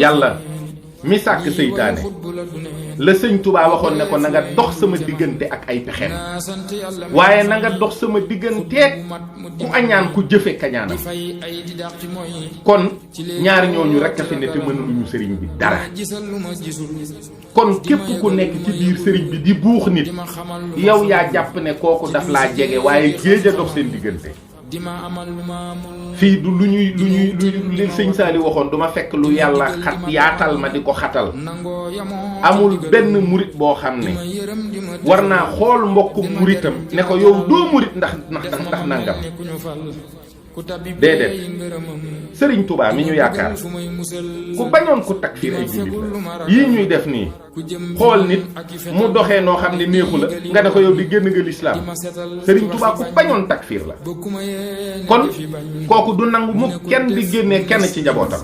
yàlla mi sàkk seytaane la sëñ Tuubaa waxoon ne ko na nga dox sama diggante ak ay pexeem waaye na nga dox sama digganteeg ku añaan ku jëfe kañaanam kon ñaar ñooñu rekk a fi ne te mënuluñu sëriñ bi dara kon képp ku nekk ci biir sëriñ bi di buux nit yow yaa jàpp ne kooku daf laa jege waaye géej a dox seen diggante fii du lu li sëñ Saali waxoon duma fekk lu yàlla xat yaatal ma di ko xatal amul benn murit boo xam ne war naa xool mbokku muritam ne ko yow doo murit ndax nangam déedéet sëriñ Tuubaa mi ñu yaakaar ku bañoon ku takfiir ay jullit la yii ñuy def nii xool nit mu doxee noo xam ne neexu la nga ne ko yow di génn nga lislaam sëriñ Tuubaa ku bañoon takfiir la kon kooku du nangu mu kenn di génnee kenn ci njabootam